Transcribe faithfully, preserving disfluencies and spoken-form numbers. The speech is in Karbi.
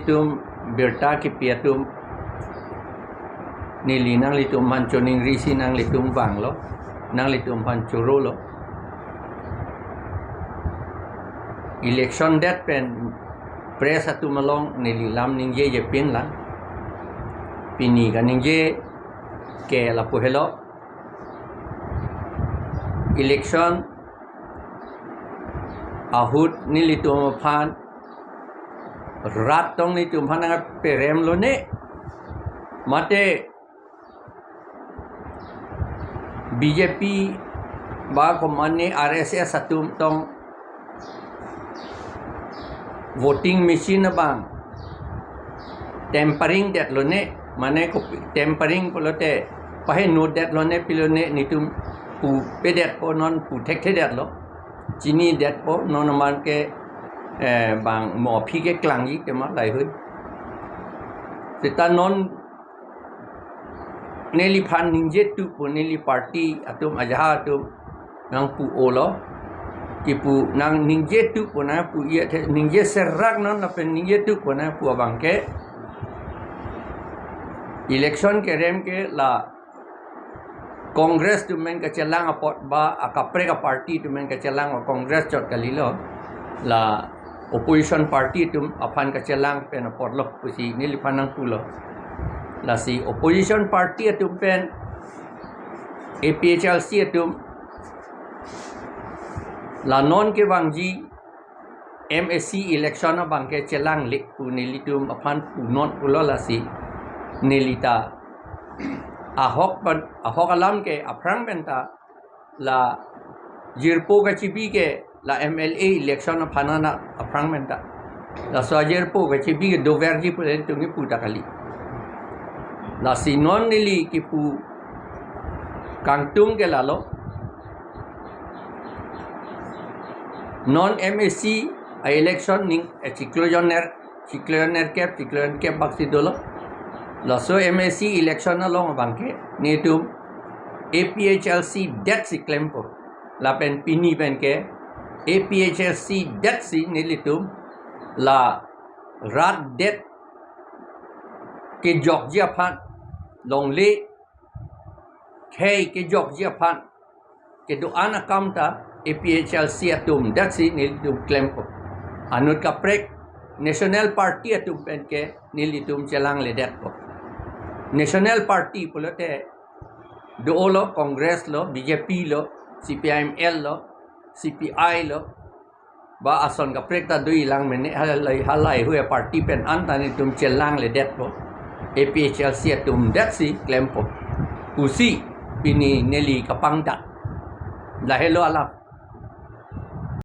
Tum birta kipi atum neli nanglitum aphan choningrisi nanglitum vanglo, nanglitum aphan chorolo. Election det pen press atum along neli lam ningjeje pinlang. Pini kaningje ke lapu helo. Election ahut nelitum aphan rat tong nelitum aphan nangperemlone, mate B J P ba komane R S S atum tong voting machine abang tampering detlone, mane kopi tampering pulote paheno detlone pilone, nelitum pu pedetpo, non pu thekthedetlo. Chini detpo, non aman ke, eh, bang mo aphi ke klangji tema laheihui. Seta non neliphan ningjetu pu neli party atum ajaha atum nangpu-olo. Kipu nang ningjetu pu nangpu-i athe, ningje serak non lapen ningjetu pu nangpu abang ke, election kerem ke la Congress atum pen kachelang apot ba akaprek aparty atum pen kachelang, Congress chot kalilo, la opposition party atum aphan kachelang pen apotlo pusi neliphan nangpulo. Lasi opposition party atum pen A P H L C atum la non kevangji M A C election abang ke chelangle pu nelitum aphan punon pulo, lasi nelita ahok pen, ahok alam ke aphrang penta la jirpo kachibi ke la M L A election aphan ana aphrang penta. Laso ajirpo kachibi ke doverji pu nelitum kipu ta kali. Lasi non neli kipu kangtung ke lalo. Non M A C a-election ning, eh, chiklo jon ner, chiklo jon nerkep, chiklo jon kep baksi dolo. Laso M A C election along abang ke nelitum A P H L C detsi klempo. Lapen pini pen ke A P H L C detsi nelitum la rat det kejokji aphan, longle khei kejokji aphan kedo-an akam ta A P H L C atum detsi nelitum klempo. Anut kaprek national party atum pen ke nelitum chelangledetpo. National party pulote dolo, Congress lo, B J P lo, C P I M L lo, C P I lo, ba ason kaprek ta dolang mene, halai, halaihui aparty pen anta nelitum chelangledetpo. A P H L C atum detsi klempo pusi pini neli kapangdak. Lahelo alam.